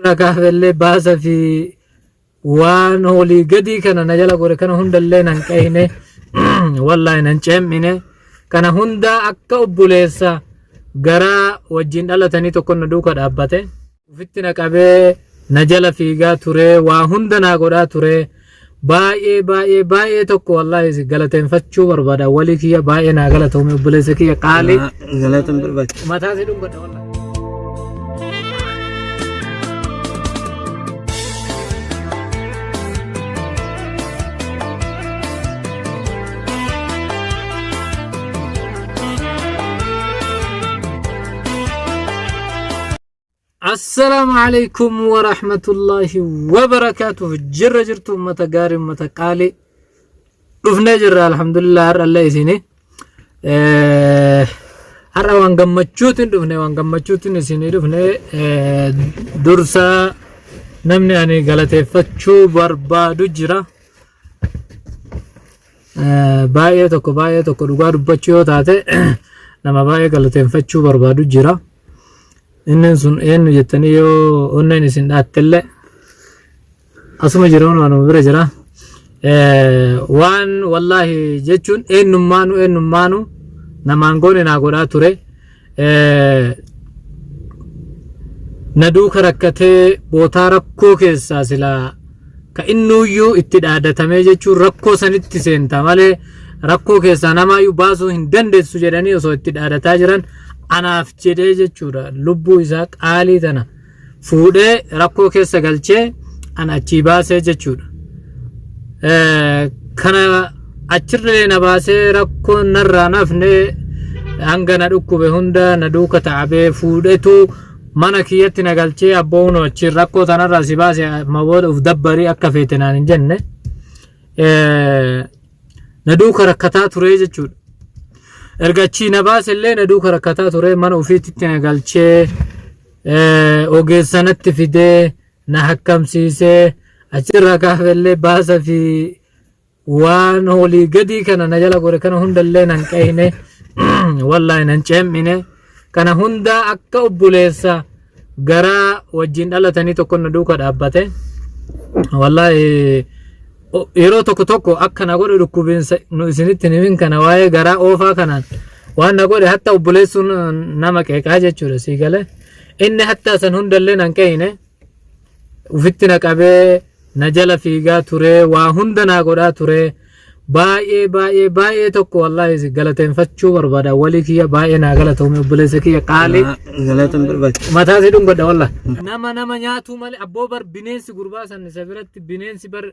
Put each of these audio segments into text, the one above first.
Irra kaafellee baasa fi waan olii gadii kana na jala gore kana hundallee nan qeeyne, wallaahi nan ceem'ine. Kana hunda akka obboleessa garaa wajjin dhalatanii tokko na duuka dhaabbate, ufitti na qabee, na jala fiigaa ture, waa hunda naa godhaa ture. Baay'ee baay'ee baay'ee tokko wallaahi galateeffachuu barbaada. Walii kiyya baay'ee naa galatoome, obboleessa kiyya qaalii. Galata hin barbaachisu. Mataa si dhungadha wallaahi. Assalaamu alaikum wa rahmatullahi wa barakaatuh. Jirra jirtu ummata gaarii, ummata qaalii? Dhufnee jirra, alhamdulillah. Har'allee isini har'a waan gammachuutiin dhufne, waan gammachuutiin isinii dhufne. Dursa namni ani galateeffachuu barbaadu jira. Baay'ee tokko, baay'ee tokko, dhugaa dubbachuu yoo taate nama baay'ee galateeffachuu barbaadu jira. Inni sun eenyu jettanii yoo onneen isin dhaattellee asuma jira, anuma bira jira. Waan wallaahi jechuun eenyummaanu eenyummaanu namaan goone naa godhaa ture. Na duuka rakkatee bootaa rakkoo keessaa silaa ka innuuyyuu itti dhaadatamee jechuun rakkoo sanitti seenta malee rakkoo keessaa namaayyuu baasuu hin dandeessu jedhanii osoo itti dhaadataa jiran anaaf jedhee jechuudha lubbuu isaa qaalii tana fuudhee rakkoo keessa galchee an achii baasee jechuudha. Kana achirree na baasee rakkoon narraa nafne, hanga na dhukkube hunda na duuka ta'abee fuudhetu mana kiyyatti na galchee, abboon achiin rakkoo tanarraa si baase, amma booda uf dabbarii akka feete naan hin jenne. Na duuka rakkataa ture jechuudha. Erga achii na baase illee na duuka rakkataa ture, mana ofiitti na galchee, ogeessa natti fidee na hakkamsiisee, achirraa kaafellee baasa fi waan olii gadii kana na jala gore kana hundallee nan qeeyne, wallaahi nan ceem'ine. Kana hunda akka obboleessa garaa wajjin dhalatanii tokko na duuka dhaabbate. Wallaahi yeroo tokko tokko akka na godhe dhukkubinsa nu isinitti hin himin kana, waa'ee garaa oofaa kanaan waan na godhe hatta obboleessuun nama qeeqaa jechuudha, sii galee. Inni hatta san hundallee nan qeeyne, ufitti na qabee, na jala fiigaa ture, waa hunda naa godhaa ture. Baay'ee baay'ee baay'ee tokko wallaahi galateeffachuu barbaada. Walii kiyya baay'ee naa galatoome, obboleessa kiyya qaalii. Galata hin barbaachisu. Mataa si dhungadha wallah. Nama nyaatuu malee abboo bar bineensi gurbaa san isa biratti bineensi bar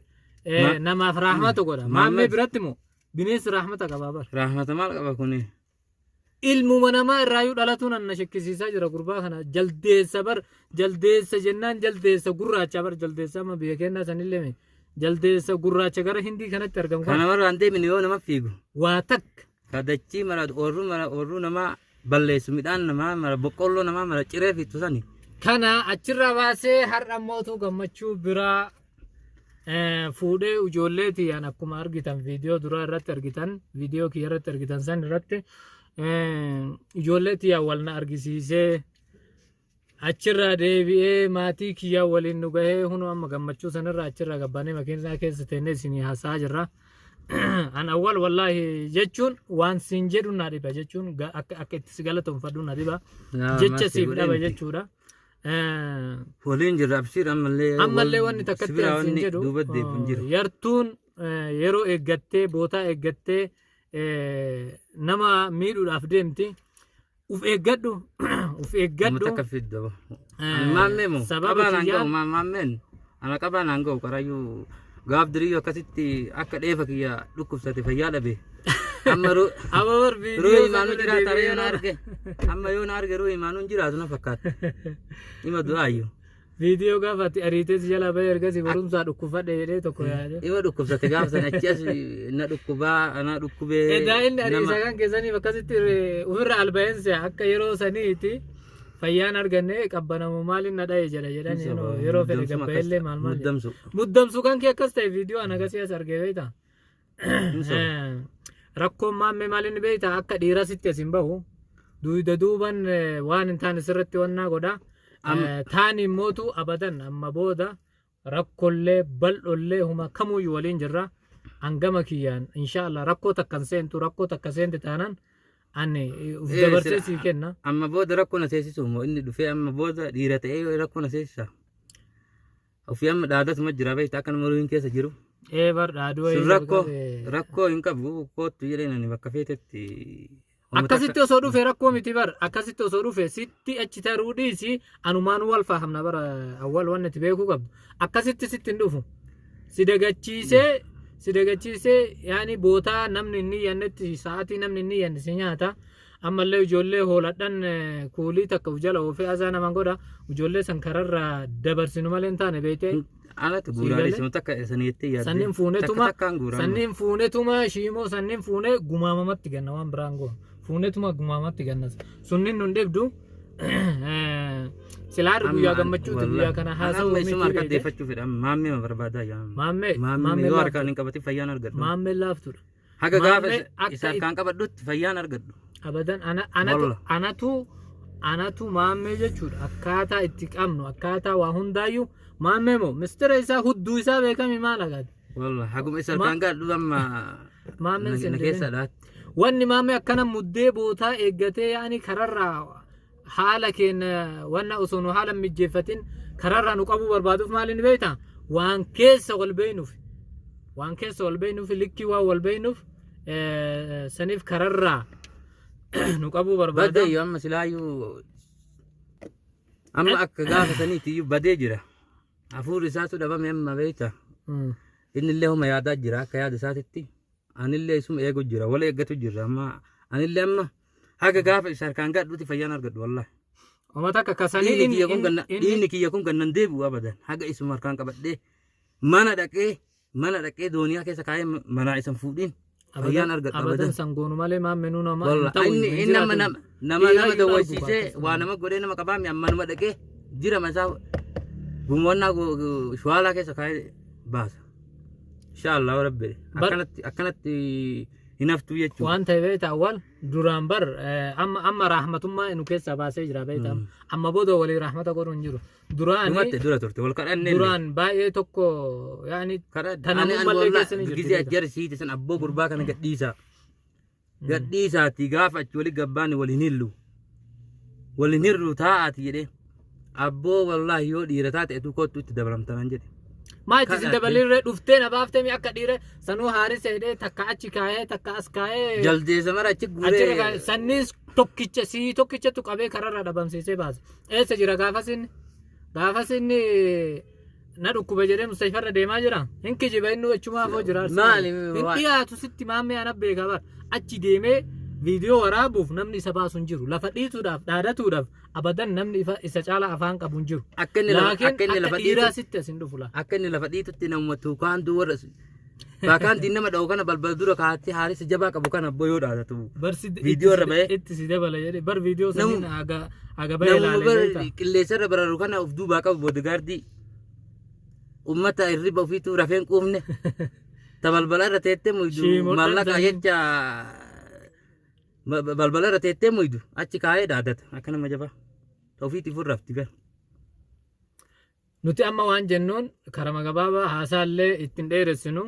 namaaf rahmata godha. Maammee biratti moo bineensi rahmata qaba bar. Rahmata maal qaba kuni? Ilmuma namaa irraayyuu dhalatuun anna shakkisiisaa jira gurbaa kana. Jaldeessa bar, jaldeessa jennaan jaldeessa gurraacha bar, jaldeessa amma biyya keenyaa sanillee mi jaldeessa gurraacha gara Hindii kanatti argamu kana. Kana warra hin deemine yoo nama fiigu. Waa takka. Ka dachii mara, oorruu mara, oorruu namaa balleessu, midhaan namaa mara, boqqolloo namaa mara ciree fixu sani. Kana achirraa baasee har'a mootuu gammachuu biraa fuudhee ijoollee tiyyaan akkuma argitan viidiyoo duraa irratti argitan, viidiyoo kiyya irratti argitan san irratti ijoollee tiyyaan wal na argisiisee, achirraa deebi'ee maatii kiyyaa waliin nu gahee, hunoo amma gammachuu sanirraa achirraa gabbaanee makiinaa keessa teennee isinii haasa'aa jirra. An awwal wallaahi jechuun waan siin jedhu na dhiba jechuun akka itti si galatoonfadhu na dhiba. Jecha siif dhaba jechuudha. Waliin jirra, abshiir ammallee. Ammallee wanni takkatti Si biraa an siin wanni jedhu duuba deebi'u hin jiru. Yartuun yeroo eeggattee, bootaa eeggattee nama miidhuudhaaf deemti. Uf eeggadhu, uf Nama eeggadhu. takka fiddu. Maammee moo? Sababa Qabaan aan kiyyaan ga'u maammeen. Ana qabaan aan ga'u qarayyuu gaaf diriyyuu akkasitti akka dheefa kiyya dhukkubsate fayyaa dhabe. Amma Amma bar ruu viidiyoo imaanuu sana jiraata deebi'ee yoo na yoo arge. Amma yoo na arge ruu imaanuu hin jiraatu na fakkaata. Ima du'aayyuu. Viidiyoo gaafa ati ariitee si jalaa bahee ergasii barumsaa dhukkubfadhe jedhee tokko yaade. Ima dhukkubsate gaafa sana achi as na dhukkubaa ana dhukkubee. Edaa inni ariisa kan keessaniif akkasitti ofirra albayense akka yeroo saniiti fayyaan arganne qabbanamu maaliin na dhaye jedha jedhan yeroo fedhe gabbaellee maal maal jedha. Muddamsu. Muddamsu kan kee akkas ta'e viidiyoo ana akkasii as argee beektaa? Rakkoon maammee maal inni beektaa, akka dhiira sitti as hin bahu. Duyda duuban waan hin taane sirratti wannaa godha. Taani immootu abadan amma booda rakkollee bal'ollee huma kamuyyuu waliin jirra. Hangama kiyyaan inshaallah rakkoo takka hin seentu, rakkoo takka seente taanaan ani uf dabarsee sii kenna. Amma booda rakkoo na seesisu immoo inni dhufee amma booda dhiira ta'ee rakkoo na seesisa. Ofii amma dhaadatuma jira beekta akka nama ruuhin keessa jiru. Ee bar dhaaduu Sun rakkoo rakkoo hin qabu kootu jedheen ani bakka feetetti. Akkasitti osoo dhufe rakkoo miti bar, akkasitti osoo dhufe sitti achi taruu dhiisi, anumaan wal fahamna bara. Awwal wanni itti beekuu qabdu akkasitti sitti hin dhufu, si dagachiisee si dagachiisee, yaani bootaa namni inni yannetti, sa'aatii namni inni yanne si nyaata. Ammallee ijoollee hooladhan kuulii takka uf jala oofee azaa naman godha, ijoollee san kararraa dabarsinu malee hin taane beektee. Alatti Sii guuraalee galee? sunu takka sanii jettee yaadde. Sanniin fuunetuma Takka takkaan guuraan. Sanniin fuunetuma shiimoo sanniin fuunee gumaamamatti ganna, waan biraan goonu. Fuunetuma gumaamatti gannas. Sunniin nun dhibdu. Silaarri guyyaa gammachuuti guyyaa kana haasa'uu Amma isuma miti harka beekte. deeffachuu fedha. Maammee ma barbaadaa yaa. Maammee Maammee maammee yoo harkaan laaftuudha. hin qabatin fayyaan argadhu. Maammee laaftuudha. Haga gaafa Maammee akka isa harkaan qabadhutti fayyaan argadhu. Abadan anatu Walla. anatu maammee jechuudha, akkaataa itti qabnu, akkaataa waa hundaayyuu maammee moo mistira isaa hudduu isaa beekami maal agaati. Walla haguma isa harkaan gaadhu amma Maammeen na sin na dhibin. keessa dhaatti. Wanni maammee akkana muddee bootaa eeggatee, yaani kararraa haala keenya wanna osoo nu haala hin mijjeeffatin kararraa nu qabuu barbaaduuf maal inni beektaa? Waan keessa wal beeynuuf. Waan keessa wal beeynuuf, likkii waan wal beeynuuf, saniif kararraa nu qabuu barbaada. Badee yoo amma silaayyuu amma akka gaafa saniitti iyyuu badee jira. Hafuurri isaatu dhabame amma beekta. Inni illee homa yaadaa jira akka yaada isaatitti. Anillee isuma eegu jira, wal eeggatu jira amma. Anillee amma haga gaafa isa harkaan gadhuuti fayyaan argadhu wallahi. Oma takka kasanii Dhiigni inni kiyya kun ganna inni dhiigni kiyya kun gannan deebi'u abadan, haga isuma harkaan qabadhee mana dhaqee dooniyaa keessa kaa'ee manaa isan fuudhin fayyaan argadhu abadan abadan. sangoonu malee maammee nama hin Wallah ta'u inni hin inni amma jiraatu. nama nama Dhiira nama hin argu dawwachiisee akkasuma. waa nama godhee nama qabaame amma nama dhaqee jira masaa gumwannaa shuwaalaa keessa kaa'ee baasa. Inshaallah rabbi akkanatti akkanatti hin haftuu jechuudha. Waan ta'e beekta, awwal duraan bar amma rahmatummaa nu keessaa baasee jira beekta. Amma booda walii rahmata godhu hin jiru. Duraani Dhumatte dura turte wal kadhannee. Duraan baay'ee tokko yaani tanamummallee keessa ni jirti Gizee beekta. ajjara siite san abboo gurbaa kana gadhiisaa. Gadhiisaati gaafa achi wali gabbaani wal hin hillu. Wal hin hirru taa'aati jedhee. Abboo wallaahi yoo dhiira taate etuu kottu itti dabalamtanaan jedhe. Maa itti si Kadhadhe. dabalirree dhuftee na baaftee mi akka dhiira sanuu haarisa jedhee takka achi kaa'ee takka as kaa'ee Jaldeessa mara achi achirra kaa'ee guuree. sanniis tokkicha sii tokkichatu qabee kararraa dhabamsiisee baase. Eessa jira gaafas inni? Gaafas inni na dhukkuba jedhee mustashfarra deemaa jira. Hin kijiba inni, achumaaf hoo jira. Maali? Hin dhiyaatu sitti maammee ana beeka bar. Achi deemee viidiyoo waraabuuf namni isa baasu hin jiru. Lafa dhiituudhaaf dhaadatuudhaaf abadan namni isa caalaa afaan qabu hin jiru. Akka inni lafa Laakiin akka inni akka lafa dhiiraa dhiitutti sitti as hin dhufu laa. Akka inni lafa dhiitutti namuma tuukaan warra baakaantiin nama dha'u kana balbala dura kaa'attee haarisa jabaa qabu kana abboo yoo dhaadatu. Bar si Viidiyoo irra ba'ee. Itti si dabala jedhee bar viidiyoo saniin haga ba'ee Namuma ilaalee bar beektaa. qilleensa irra bararu kana of duubaa qabu boodigaardii. Ummata hirriba ofiituu rafeen quufne. Ta balbala irra teettee muydu Shiimoodhaan maallaqa saniin. jecha balbala irra teettee muydu achi kaa'ee dhaadata akka nama jabaa. Ta ofiitiif rafti bar. Nuti amma waan jennuun karama gabaabaa haasaallee ittiin dheeressinu,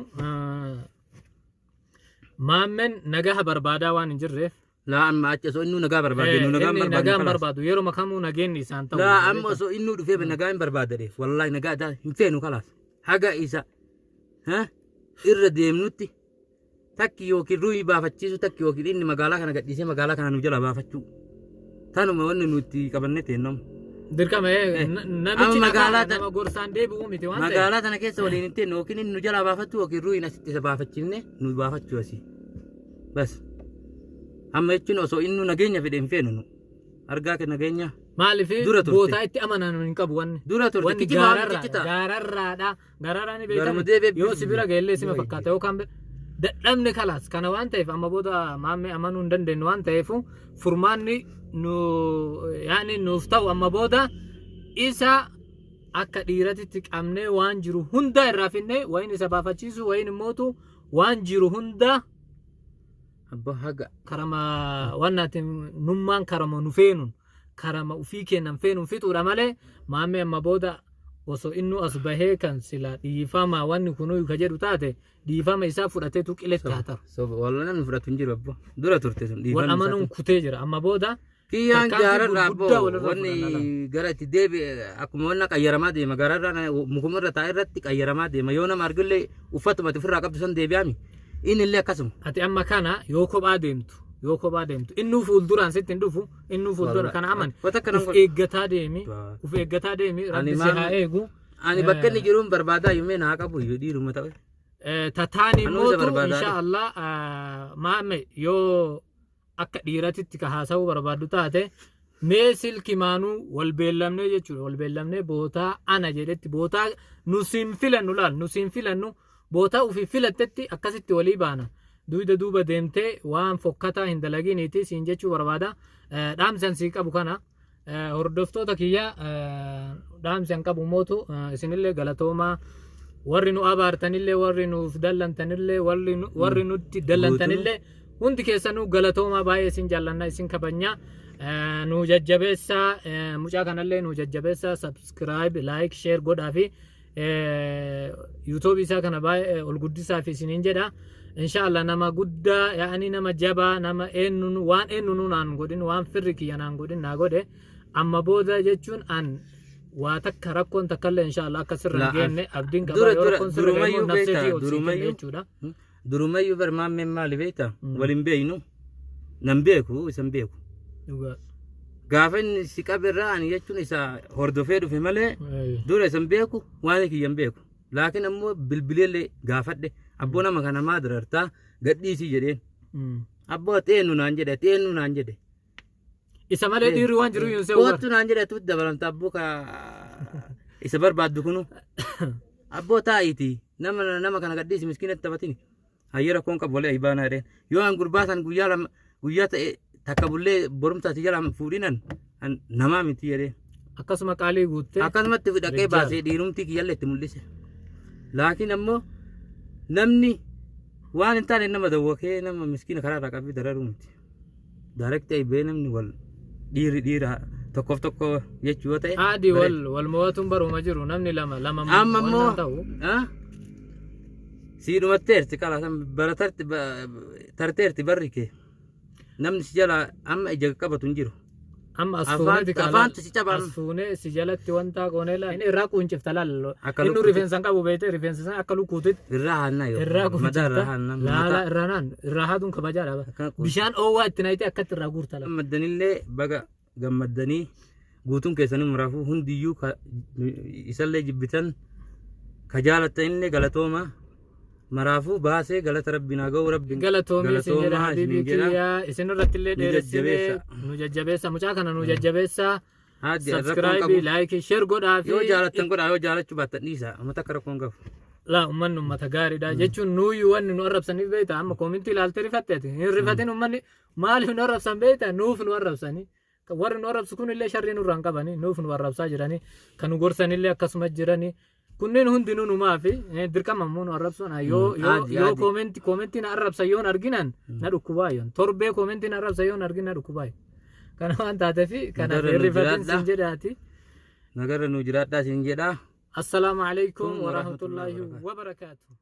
Maammen nagaha barbaadaa waan hin jirreef. Laa amma achi osoo innuu nagaa barbaade nu nagaa hin Inni barbaadnu nagaa hin kalaas. barbaadu, yeroo kamuu nageenyi isaan ta'u. Laa amma osoo innuu dhufee nagaa hin barbaadade wallaahi nagaa isaa hin feenu kalaas. Haga isa ha, irra deemnutti takki yookiin ruuhii baafachiisu takki yookiin inni magaalaa kana gadhiisee magaalaa kana nu jala baafachuu. Tanuma wanni nuti qabannee teennamu. Dirqama namichi Amma magaalaa nama gorsaan deebi'uu miti waan ta'eef. Magaalaa tana keessa waliin hin teennu, yookiin inni nu jalaa baafachuu yookiin ruuhiin asitti isa baafachiifne nu baafachuu asii. Bas. Amma jechuun osoo inni nageenya fedhe hin feenu nu. Argaa kee nageenya. Maaliif Dura turte. bootaa itti amanan hin qabu wanni. Dura turte Wanni kijibaa gaararraa ciccita. gaararraadha. Gaararraa ni Garuma beekama. deebi'ee Yoo si bira ga'ellee sima yoo fakkaata yookaan dadhabne kalaas kana waan ta'eef amma booda maammee amanuu hin dandeenyu waan ta'eef furmaanni nu yaani nuuf ta'u amma booda isa akka dhiiratitti qabnee waan jiru hunda irraa finnee wayin isa baafachiisu wayin immootu waan jiru hunda Abbaa haga karama wannaatiin nummaan karama nu feenuun. Karama ufii kennan feenuun fixuudha malee, Maammee amma booda osoo innuu as bahee kan sila dhiifama wanni kunuu ka jedhu taate, dhiifama isaa fudhateetu qiletti haa taru. Soba, wallah namni fudhatu hin jiru abbo. Dura turte sun Wal dhiifamni amanuun isaatu. kutee jira amma booda. Kiyyaan Tarkaanfii gaararraa abbo gurguddaa walirra wanni fudhanna laala. gara itti deebi'e akkuma wanna qayyaramaa deema, gararraa mukuma irra taa'e irratti qayyaramaa deema, yoo nama argullee uffatuma ati ofirraa qabdu san deebi'aami, inni illee akkasuma. Ati amma kana yoo kophaa deemtu innuu fuulduraan sitti hin dhufu, innuu fuuldura Wallah. kana amani. Wata akkana Uf godhu. eeggataa deemi, uf eeggataa deemi, Ani rabbi si haa eegu. Ani bakka inni jiruun barbaadaa yumee naa qabu iyyuu dhiiruma ta'e. Tataani Anuu isa mootu barbaadaa. Insha Allah, maame yoo akka dhiiratitti ka haasa'uu barbaaddu taate, mee silki maanuu wal beellamnee jechuudha, wal beellamnee bootaa ana jedhetti, bootaa nu siin filannu, laal, nu siin filannu, bootaa ofii filattetti akkasitti walii baana, duyda duuba deemtee waan fokkataa hin dalaginiiti siin jechuu barbaada. Dhaamsan sii qabu kana. Hordoftoota kiyya, dhaamsi an qabu mootu isinillee galatoomaa, warri nu abaartanillee, warri nuuf dallantanillee, warri nutti dallantanillee, hundi keessanuu galatoomaa, baay'ee isin jaallanna, isin kabajna. Nu jajjabeessaa, mucaa kanallee nu jajjabeessaa, subscribe, like, share godhaa fi YouTube isaa kana baay'ee ol guddisaa fi isiniin jedha. Inshallah nama guddaa, yaa'anii nama jabaa, nama eenyuun waan eenyuun naan godhin, waan firri kiyya naan godhin naa godhe. Amma booda jechuun an waa takka rakkoon takkallee inshallah akka sirra hin geenne abdiin qaba. Dura Yoo dura rakkoon sirra durumayyuu ga'e immoo nafsee beektaa ol sii kenna durumayyuu jechuudha. Durumayyuu bar maammeen maali beektaa, wal hin beeknu, nan beeku, isa hin beeku. Dhugaa. Gaafa inni si qabe irraa ani jechuun isa hordofee dhufe malee dura isa hin beeku, waan kiyya hin beeku. Laakiin ammoo bilbileellee gaafadhe, abboo nama kana maa darartaa, gadhiisii jedheen. Abboo xeennu naan jedhe, xeennu naan jedhe. Isa malee dhiirri waan jiru hin se'u. Kootu naan jedhe, tuutti dabalamta abboo ka isa barbaaddu kunu. Abboo taa'iiti nama kana gadhiisi, miskiina taphatini. Hayyee, rakkoon qabu walee aybaanaa jedheen. Yoo an gurbaa san guyyaa 2 guyyaa ta'e takka bullee borumsa ati jala fuudhinan an namaa miti jedheen. Akkasuma qaalii guuttee. Akkasumatti dhaqee Rijjaal. baasee dhiirumtii kiyyallee itti mul'ise. Laakiin ammoo namni waan hin taane nama dawwakee nama miskiina karaa irraa qabee dararuu miti. Direct bee namni wal dhiirri dhiira tokkoof tokko jechuu yoo ta'e. Haadhi wal mo'atuun baruma jiru, namni lama lama Amma waan immoo ta'u. Sii dhumatteerti, kala san bara tarti tarteerti barri kee. Namni si jala amma ija qabatu hin jiru. Amma as fuuneeti Afaantu si cabaan. As fuunee si jalatti wanta goonee laal. Inni irraa quuncifta laal. Akka Inni lukkuutti. Rifeensa hin qabu beekte, rifeensa sana akka lukkuutitti Irraa haannaa yoo. irraa Mataa quuncifta. irraa haannaa. Laala irraa naan irraa haaduun kabajaadha. Akkana quuncifta. Bishaan oowwaa itti naqxee akkatti irraa guurta laal. Gammaddanillee baga gammaddanii, guutuun keessanii muraafuu hundiyyuu ka isallee jibbitan ka jaalattanillee galatooma, maraafuu baasee galata rabbiin haa ga'u, rabbiin Galatoomii isin jedha. galatoomaa Habiibii isiniin jedha. kiyya, isin irratti illee Nu dheeressinee jajjabeessa. Nu jajjabeessa, mucaa kana nu jajjabeessa. Haaddi rakkoon Subscribe, qabu. like, share godhaa fi Yoo jaalattan godhaa, yoo jaalachuu baattan dhiisa, amma takka rakkoon qabu. Laa, uummanni uummata gaariidha jechuun nuuyyuu wanni nu arrabsaniif beekta, amma koomintii ilaaltee rifatte, ati hin rifatin. Uummanni maaliif nu arrabsan beekta? Nuuf nu arrabsanii, warri nu arrabsu kun illee sharrii nurraa hin qabanii, nuuf nu arrabsaa jiranii, kan nu gorsanillee akkasuma jiranii, kunneen hundinuu numaa fi dirqama immoo nu arrabsuun yoo yoo Aadi, yoo aadi. Koomentii na arrabsan yoon arginan na dhukkubaa, yoon torbee koomentii na arrabsan yoon argin na dhukkubaa, kana waan taateef kanaaf Nagarra hin nu rifatin jiraadha. sin jedhaati. Nagarra nu jiraadhaa isin jedhaa. Assalaamu alaikum Warahmatullahi warahmatullaahi wabarakaatuh.